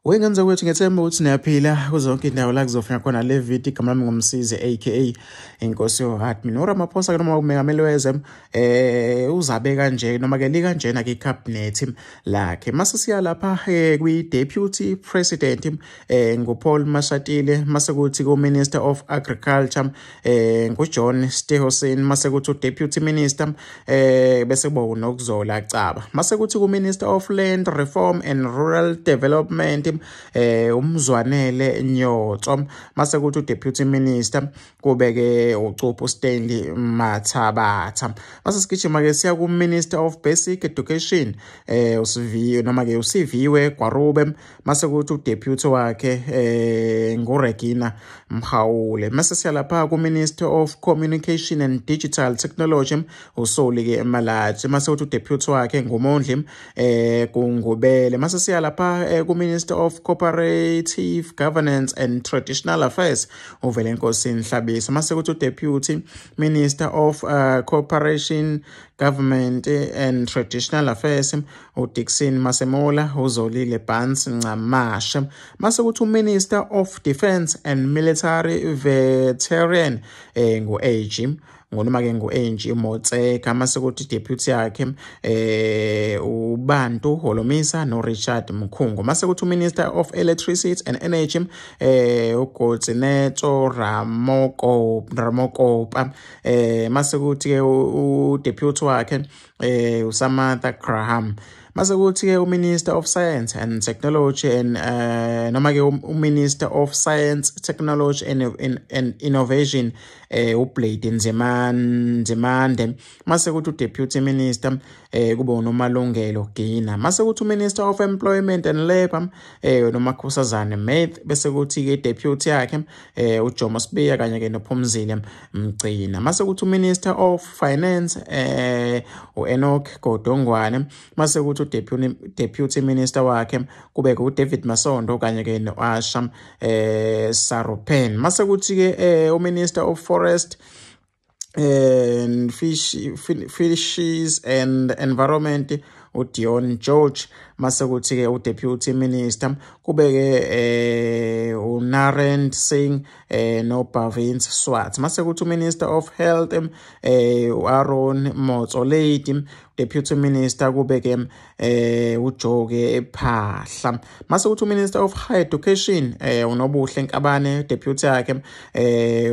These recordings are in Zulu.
Wengane kwethu, ngethemba ukuthi niyaphila kuzo zonke indawo la kuzofika khona le video. Igama lami nguMsizi, aka Inkosi yoAdmin. uRamaphosa ke, noma umengameli wezwe, uzabe kanje, noma ke likanjena ke icabinet lakhe. Mase siya lapha kwi deputy president, nguPaul Mashatile. Mase kuthi ku Minister of Agriculture, nguJohn Steenhuisen. Mase kuthi deputy minister, bese kuba uNokuzola Caba. Mase kuthi ku Minister of Land Reform and Rural Development, uMzwanele Nyhontso. Mase kuthi deputy minister kube ke uCuphu Stanley Mathabatha. Mase sigijima ke siya ku Minister of Basic Education, uSiviwe, noma ke uSiviwe Gwarube. Mase kuthi udeputy wakhe nguRegina Mhaule. Mase siya lapha ku Minister of Communication and Digital Technology, uSolly ke Malatsi. Mase kuthi udeputy wakhe nguMondli Gungubele. Mase siya lapha ku Minister of Cooperative Governance and Traditional Affairs, uVelenkosini Hlabisa. Mase kuthi uDeputy Minister of Cooperation Government and Traditional Affairs, uDickson Masemola, uZolile Barnes Ncamashe. Mase kuthi uMinister of Defence and Military Veteran, ngu-AG, ngonoma ke ngu-Angie Motshekga. Mase kuthi deputy yakhe, uBantu Holomisa noRichard Mkhungo. Mase kuthi uMinister of Electricity and Energy, uKgosientsho Ramokgopa. Mase kuthi ke udeputy wakhe, uSamantha Graham. Mase kuthi ke uMinister of Science and Technology and noma ke uMinister of Science, Technology and Innovation, uBlade Nzimande. Mase kuthi uDeputy Minister, kube uNomalungelo Gina. Mase kuthi uMinister of Employment and Labour, uNomakhosazana Meth. Bese kuthi ke deputy yakhe, uJomo Sibiya kanye ke noPhumzile Mgcina. Mase kuthi uMinister of Finance, uEnoch Godongwane. Mase kuthi uDeputy Minister wakhe kube uDavid Masondo kanye ke noAsha Sarupen. Mase kuthi ke uMinister of Forest and Fishes and Environment, uDion George. Mase kuthi ke uDeputy Minister kube ke uNarend Singh noBarvin Swart. Mase kuthi uMinister of Health, uAaron Motsoaledi. Deputy Minister kube ke uJoe Phaahla. Mase kuthi uMinister of Higher Education, uNobuhle Nkabane. Deputy yakhe,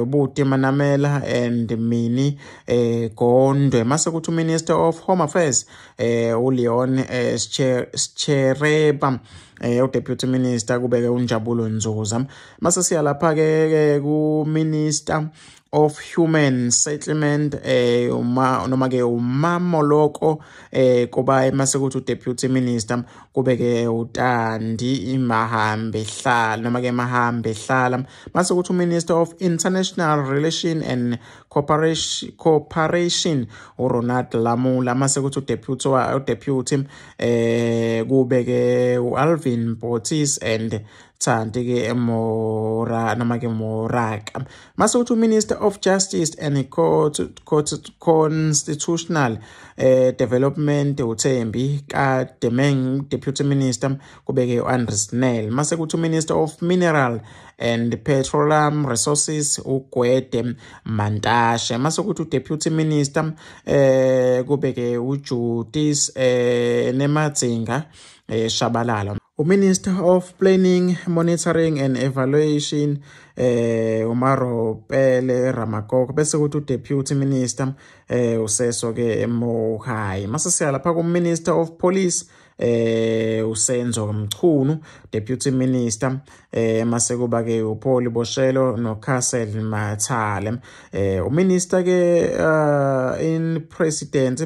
uButi Manamela and Minnie Gondwe. Mase kuthi uMinister of Home Affairs, uLeon Schereba. uDeputy Minister kubeke uNjabulo Nzuza. Mase siya lapha ke ku Minister of Human Settlement, uma noma ke uMamoloko Kubayi. Mase kuthi uDeputy Minister kube ke uTandi Mahambehlala, noma ke Mahambehlala. Mase kuthi uMinister of International Relation and Cooperation, uRonald Lamola. Mase kuthi uDeputy kube ke uAlvin Botes and Thandi ke Mora, noma ke Moraka. Mase kuthi uMinister of Justice and Court Constitutional Development, uThembi Demeng. Deputy Minister kubeke uAndries Nel. Mase kuthi uMinister of Mineral and Petroleum Resources, uGwede Mantashe. Mase kuthi uDeputy Minister, kubeke uJudith Nemadzinga Shabalala. UMinister of Planning, Monitoring and Evaluation, uMaropele Ramakoko. Bese kuthi uDeputy Minister, uSeso ke Mogae. Mase siya lapha ku Minister of Police, uSenzo Mchunu. Deputy Minister, mase kuba ke uPaul Boshielo noCassel Mathale. uMinister ke in President,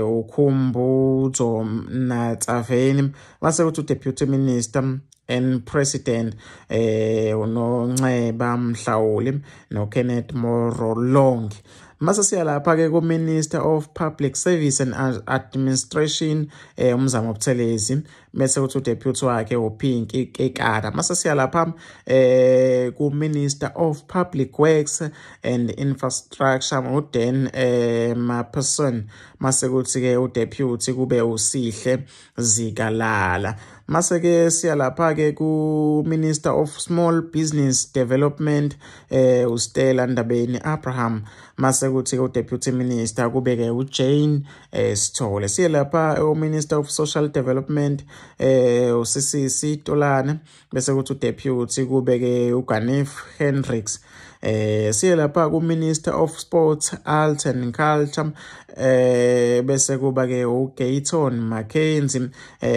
uKhumbudzo Ntshavheni. Mase kuthi uDeputy Minister and President, uNonceba Mhlauli noKenneth Morolong. Mase siya lapha ke ku Minister of Public Service and Administration, uMzamo Buthelezi. Bese kuthi uDeputy wakhe uPinky Kekana. Mase siya lapha ku Minister of Public Works and Infrastructure, uDan Mapson. Mase kuthi ke uDeputy kube uSihle Zikalala. Mase ke siya lapha ke ku Minister of Small Business Development, uStella Ndabeni Abraham. Mase kuthi ke uDeputy Minister kube ke uJane Sithole. Siye lapha uMinister of Social Development, uSisisi Tolane, bese kuthi uDeputy kube ke uGanief Hendricks. Siye lapha ku Minister of Sports, Arts and Culture, bese kuba ke uGayton McKenzie,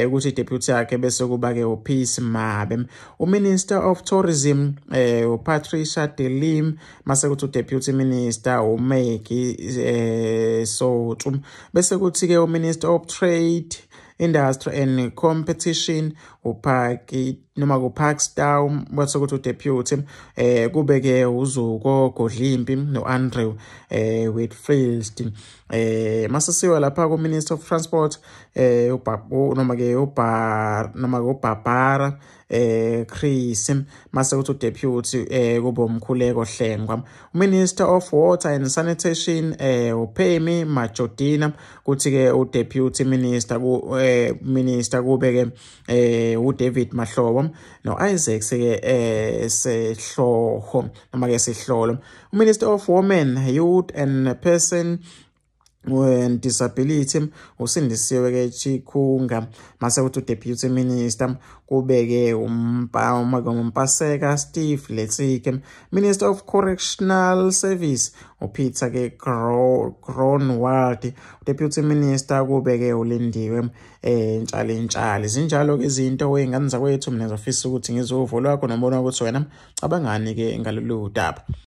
ukuthi deputy yakhe bese kuba ke uPeace Mabe. UMinister of Tourism, uPatricia de Lille, mase kuthi uDeputy Minister uMaggie Sotyu. Bese kuthi ke uMinister of Trade, Industry and Competition, uPaki noma kuParks Tau, bese kuthi uDeputy kube ke uZuko Godlimpi noAndrew Whitfield. Mase siwa lapha ku Minister of Transport, uBabu noma ke uBar noma uBarbara Creecy, mase kuthi uDeputy kube uMkhuleko Hlengwa. Minister of Water and Sanitation, uPemmy Majodina, kuthi ke uDeputy Minister ku Minister kube ke uDavid Mahlobo no Isaac ke Sehloho noma ke Sehlolo. Minister of Women, Youth and Person and Disability, uSindisiwe ke Chikunga, mase kuthi uDeputy Minister kube ke uMpaseka Steve Letsike. Minister of Correctional Service, uPeter ke Groenewald, Deputy Minister kube ke uLindiwe Ntshalintshali. Zinjalo ke izinto, wey'ngane zakwethu. Mina ngizofisa ukuthi ngizwe uvo lwakho nombono ukuthi wena cabangani ke ngalolu daba.